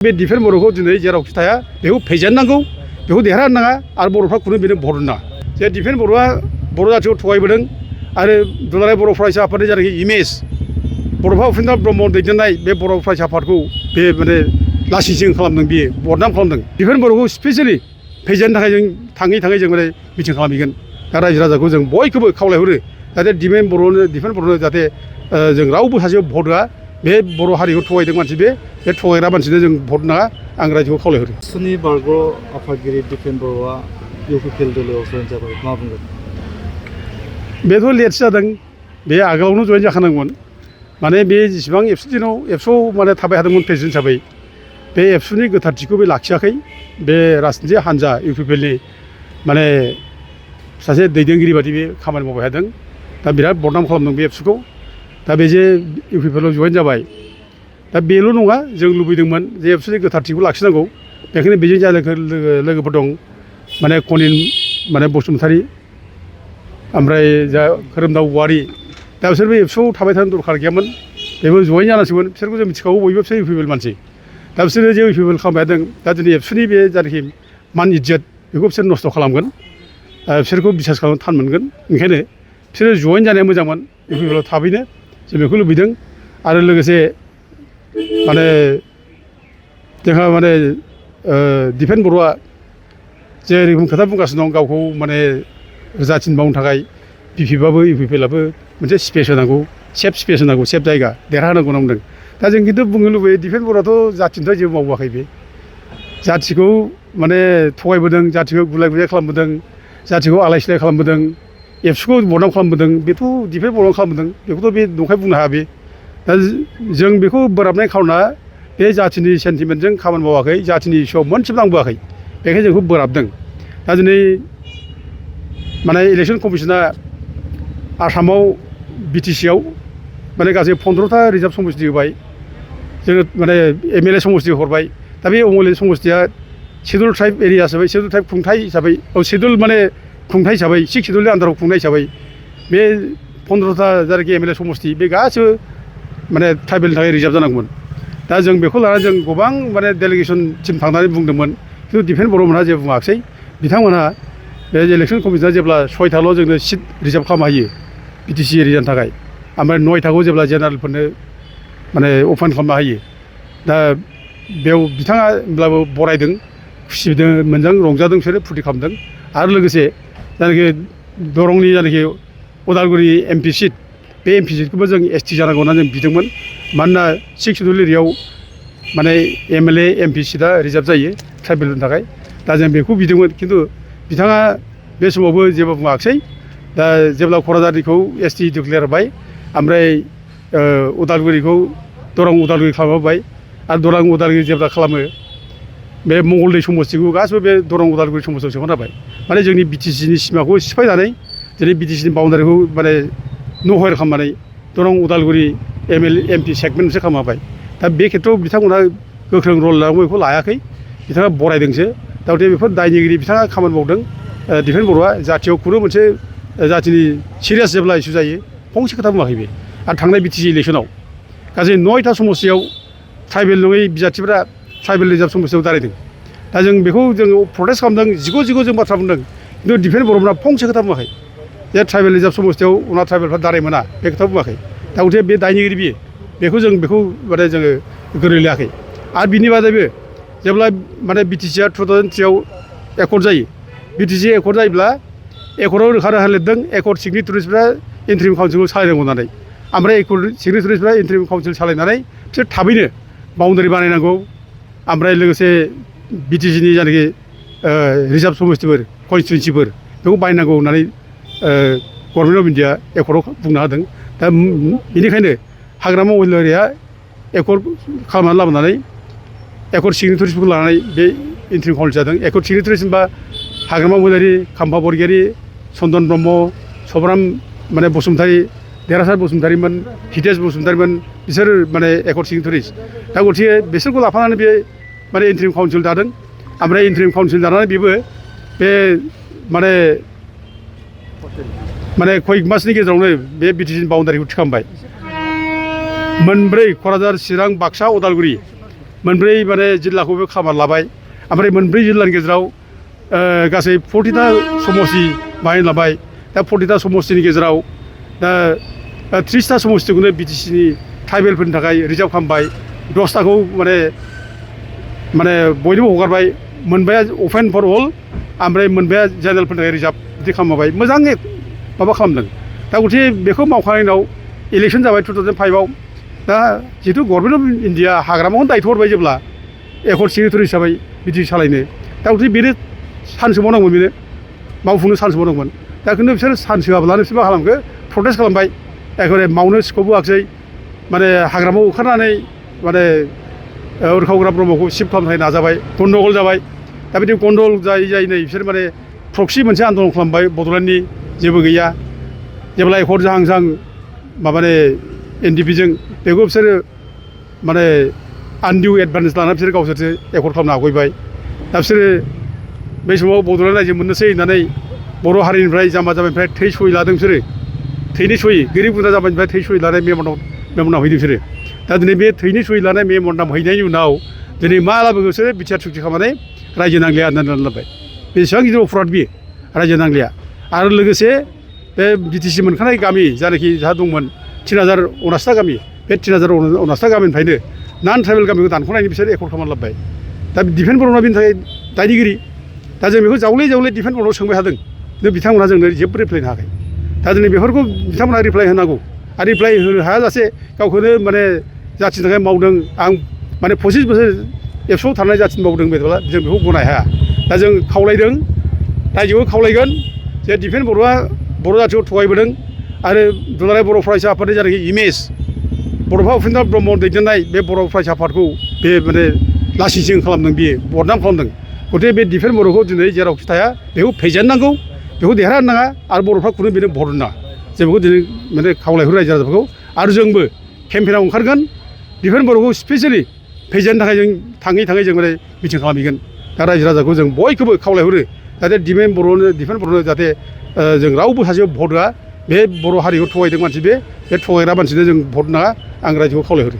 बे डिफेन्स बर'खौ दिनै जेरावखि थाया बेखौ फेजेननांगौ बेखौ देरहानो नाङा आरो बर'फ्रा खुनु बेनो भट नाङा जे डिफेन्स बर'आ बर' जाथिखौ थगायबोदों आरो दुलाराय बर' फरायसा आफादनि जायनाखि इमेज बड'फा उपेन्द्र ब्रह्म दैदेननाय बे बर' फरायसा आफादखौ बे माने लासिं सिं खालामदों बियो बदनाम खालामदों डिफेन्स बर'खौ स्पेसियेलि फेजेननो थाखाय जों थाङै जों माने मिटिं खालामहैगोन दा रायजो राजाखौ जों बयखौबो खावलायहरो जाहाथे डिफेन्स बर'नो जाहाथे जों रावबो सासेयाव भट होआ बे बर' हारिखौ थगायदों मानसि बे थगायग्रा मानसिनो जों भट नाङा आं रायजोखौ खावलायहरो सुनि बारग' आफादगिरि दिपेन बर'आ इउपिपिएल दोलोआव जयेन जाबाय मा बुंगोन बेथ' लेटसो जादों बे आगोलावनो जयेन जाखानांगौमोन माने बे जेसेबां एबसुआव माने थाबाय थादोंमोन प्रेसिडेन्ट हिसाबै बे एबसुनि गोथारथिखौ बे लाखियाखै बे राजनिथि हान्जा इउपिपिएलनि माने सासे दैदेनगिरि बादि बे खामानि मावबाय थादों दा बिराद बदनाम खालामदों बे एबसुखौ दा बे जे इउपिपिएलआव जयेन जाबाय दा बेल' नङा जों लुबैदोंमोन जे एबसुनि गोथारथिखौ लाखिनांगौ बेखायनो बेजों जा लोगोफोर दं माने कनिन माने बसुमतारी ओमफ्राय जा खोरोमदाव औवारि दा बिसोरबो एबसुआव थाबाय थानो दरखार गैयामोन बेबो जयेन जानांसिगोन बिसोरखौ जों मिथिखागौ बयबो बिसोर इउपिपिएल मानसि दा बिसोरो जे इउपिपिएल खालामबाय थादों दा दिनै एबसुनि बे जायनाखि मान इज्जत बेखौ बिसोर नस्थ' खालामगोन बिसोरखौ बिसास खालामनो थान मोनगोन ओंखायनो बिसोरो जयेन जानाया मोजांमोन इउपिपिएलआव थाबैनो जों बेखौ लुबैदों आरो लोगोसे माने जोंहा माने दिपेन बर'आ जे रोखोम खोथा बुंगासिनो दं गावखौ माने जाथिनि मावनो थाखाय बिपिएफआबो इउपिपिएलआबो मोनसे स्पेस होनांगौ सेफ स्पेस होनांगौ सेफ जायगा देरहानांगौ होनना बुंदों दा जों खिन्थु बुंनो लुबैयो दिपेन बर'आथ' जाथिनिफ्राय जेबो मावाखै बे जाथिखौ माने थगायबोदों जाथिखौ गुलाय गुजाय खालामबोदों जाथिखौ आलाय सिलाय खालामबोदों एबसुखौ बदनाम खालामबोदों बेथ' दिपेन बर'आ खालामबोदों बेखौथ' बे नंखाय बुंनो हाया बे दा जों बेखौ बोराबनाय खार'ना बे जाथिनि सेन्टिमेन्टजों खामानि मावाखै जाथिनि इस्युआव मोनसेबो नांबोआखै बेखायनो जोंखौ बोराबदों दा दिनै माने इलेक्सन कमिसना आसामाव बिटिसिआव माने गासै 15था रिजार्भ समस्ति होबाय जोङो माने एमएलए समस्ति हरबाय दा बे एमएलए समस्तिया शेड्युल ट्राइब एरिया हिसाबै शेड्युल ट्राइब खुंथाइ हिसाबै शेड्युल माने खुंथाइ हिसाबै 6 शेड्युलनि आन्दाराव खुंनाय हिसाबै बे 15था जायनाखि एमएलए समस्ति बे गासिबो माने ट्राइबेलनि थाखाय रिजार्भ जानांगौमोन दा जों बेखौ लानानै जों गोबां माने डेलिगेसनसिम थांनानै बुंदोंमोन खिन्थु दिपेन बर'मोनहा जेबो बुङाखिसै बिथांमोनहा बे इलेक्सन कमिसना जेब्ला 6थाल' जोंनो सिट रिजार्भ खालामना होयो बिटिसि एरियानि थाखाय ओमफ्राय 9थाखौ जेब्ला जेनेरेलफोरनो माने अपेन खालामना होयो दा बेयाव बिथाङा होमब्लाबो बरायदों खुसिदों मोजां रंजादों बिसोरो फुरथि खालामदों आरो लोगोसे जायनाखि दरंनि जायनाखि उदालगुरि एमपि सिट बे एमपि सिटखौबो जों एसटि जानांगौ होननानै जों बिदोंमोन मानोना 6 शेड्युल एरियायाव माने एमएलए एमपि सिटआ रिजार्भ जायो ट्राइबेलनि थाखाय दा जों बेखौ बिदोंमोन खिन्थु बिथाङा बे समावबो जेबो बुङाखिसै दा जेब्ला क'क्राझारनिखौ एसटि डिक्लेयार होबाय ओमफ्राय उदालगुरिखौ दरं उदालगुरि खालामबाय आरो दरं उदालगुरि जेब्ला खालामो बे मंगलदै समस्तिखौ गासिबो बे दरं उदालगुरि समस्तियाव सोहरना होबाय माने जोंनि बिटिसिनि सिमाखौ सिफायनानै दिनै बिटिसिनि बाउन्डारिखौ माने नहर खालामनानै Darrang Udalguri MLA MP segment मोनसे खालामबाय दा बे खेत्रआव बिथांमोनहा गोख्रों रल लानांगौ बेखौ लायाखै बिथाङा बरायदोंसो दा बेफोर दायनिगिरि बिथाङा खामानि मावदों दिपेन बर'आ जाथियाव खुनु मोनसे जाथिनि सिरियास जेब्ला इसु जायो फंसे खोथा बुङाखै बे आरो थांनाय बिटिसि इलेक्सनाव गासै 9था समस्तियाव ट्राइबेल नङै बिजाथिफोरा ट्राइबेल रिजार्भ समस्तियाव दारायदों दा जों बेखौ जोङो प्रटेस्ट खालामदों जिगु जों बाथ्रा बुंदों खिन्थु दिपेन बर'मोनहा फंसे खोथा बुङाखै जे ट्राइबेल रिजार्भ समस्तियाव उनाव ट्राइबेलफ्रा दाराय मोना बे खोथा बुङाखै दा गथे बे दायनिगिरि बियो बेखौ माने जोङो गोरों लायाखै आरो बिनि बादैबो जेब्ला माने बिटिसिआ 2003आव एकर्ड जायो बिटिसि एकर्ड जायोब्ला एकर्डआव रोखा लिरदों एकर्ड सिगनेटारिसफ्रा इन्ट्रिम काउन्सिलखौ सालायनांगौ होननानै ओमफ्राय एकर्ड सिगनेटारिसफ्रा इन्ट्रिम काउन्सिल सालायनानै बिसोर थाबैनो बाउन्डारि बानायनांगौ ओमफ्राय लोगोसे बिटिसिनि जायनाखि रिजार्भ समस्तिफोर कनस्टिटुवेन्सिफोर बेखौ बायनांगौ होननानै गभर्नमेन्ट अफ इन्डिया एकर्डआव बुंना होदों दा बेनिखायनो हाग्रामा महिलारिया एकर्ड खालामनानै लाबोनानै एकर्ड सिगनेटारिसफोरखौ लानानै बे इन्ट्रिम काउन्सिल जादों एकर्ड सिगनेटारिस होनबा हाग्रामा महिलारि खाम्फा बरगयारि चन्दन ब्रह्म सब्राम माने बसुमतारी देरहासार बसुमतारीमोन हितेश बसुमतारीमोन बिसोर माने एकर्ड सिगनेटारिस दा गथिखे बिसोरखौ लाफानानै बे माने इन्ट्रिम काउन्सिल दादों ओमफ्राय इन्ट्रिम काउन्सिल दानानै बेबो बे माने कय मासनि गेजेरावनो बे बिटिसिनि बाउन्डारिखौ थिखांबाय मोनब्रै क'क्राझार चिरां बाक्सा उदालगुरि मोनब्रै माने जिल्लाखौबो खामार लाबाय ओमफ्राय मोनब्रै जिल्लानि गेजेराव गासै 40टा समस्ति बाहायनो लाबाय दा 40टा समस्तिनि गेजेराव दा 30टा समस्तिखौनो बिटिसिनि ट्राइबेलफोरनि थाखाय रिजार्भ खालामबाय 10टाखौ माने बयनोबो हगारबाय मोनबाया अपेन फर अल ओमफ्राय मोनबाया जेनेरेलफोरनि थाखाय रिजार्भ बिदि खालामबाय मोजां माबा खालामदों दा गथिखे बेखौ मावखांनायनि उनाव इलेक्सन जाबाय 2005आव दा जिहेतु गभर्नमेन्ट अफ इन्डिया हाग्रामाखौनो दायथ' हरबाय जेब्ला एकर्ड सिग्नेटरि हिसाबै बिदि सालायनो दा गथिखे बेनो चान्स होबावनांगौमोन बेनो मावफुंनो चान्स होबावनांगौमोन दा खिन्थु बिसोर चान्स होआब्लानो बिसोर मा खालामखो प्रटेस्ट खालामबाय एखेबारे मावनो स्कप होआखिसै माने हाग्रामायाव ओंखारनानै माने उरखावग्रा ब्रह्मखौ शिफ्ट खालामनो थाखाय नाजाबाय गन्दगल जाबाय दा बिदि गन्दगल जायै नै बिसोर माने प्रक्सि मोनसे आन्दलन खालामबाय बड'लेण्डनि जेबो गैया जेब्ला एकर्ड जाहां जाहां माबाने एनडिपिजों बेखौ बिसोरो माने आनडिउ एडभान्टेज लानानै बिसोर गावसोरसो एकर्ड खालामनो आवगायबाय दा बिसोरो बै समाव बड'लेण्ड रायजो मोननोसै होननानै बर' हारिनिफ्राय जाम्बा जाम्बिनिफ्राय थै सहि लादों बिसोरो थैनि सहि गोरिब गुन्द्रा जाम्बानिफ्राय थै सहि लानाय मेम'न्डाम हैदों बिसोरो दा दिनै बे थैनि सहि लानाय मेम'न्डाम हैनायनि उनाव दिनै मा लाबोखो बिसोरो बिटिआर सुक्ति खालामनानै रायजो नांलिया होननानै लाबाय बेसेबां गिदिर अफराद बियो रायजो नांलिया आरो लोगोसे बे बिटिसि मोनखानाय गामि जायनाखि जाहा दंमोन 3059टा गामि बे 3059टा गामिनिफ्रायनो नान ट्राइबेल गामिखौ दानख'नायनि बिसोर एकर्ड खालामनानै लाबाय दा डिफेन्स बर्डआ बेनि थाखाय दायनिगिरि दा जों बेखौ जावले डिफेन्स बर्डआव सोंबाय थादों खिन्थु बिथांमोनहा जोंनो जेबो रिप्लाय होनो हायाखै दा दिनै बेफोरखौ बिथांमोनहा रिप्लाय होनांगौ आरो रिप्लाय होनो हायाजासे गावखौनो माने जाथिनि थाखाय मावदों आं माने 25 बोसोर एबसुआव थानाय जाथिनि मावदों बेबायदिब्ला जों बेखौ गनाय हाया दा जों खावलायदों रायजोखौ खावलायगोन जे डिफेन्स बर्डआ बर' जाथिखौ थगायबोदों आरो दुलाराय बर' फरायसा आफादनि जायनाखि इमेज बड'फा उपेन्द्र ब्रह्म दैदेननाय बे बर' फरायसा आफादखौ बे माने लासिंसिं खालामदों बियो बदनाम खालामदों गथिखे बे डिफेन्स बर्डखौ दिनै जेरावखि थाया बेखौ फेजेननांगौ बेखौ देरहानो नाङा आरो बर'फ्रा खुनु बेनो भट होनो नाङा जों बेखौ दिनै माने खावलायहरो रायजो राजाफोरखौ आरो जोंबो केम्पेनाव ओंखारगोन डिफेन्स बर्डखौ स्पेसियेलि फेजेननो थाखाय जों थाङै जों माने मिटिं खालामहैगोन दा रायजो राजाखौ जों बयखौबो खावलायहरो जाहाथे डिफेन्स बर्डनो जाहाथे जों रावबो सासेयाव भट होआ बे बर' हारिखौ थगायदों मानसि बे थगायग्रा मानसिनो जों भट नाङा आं रायजोखौ खावलायहरो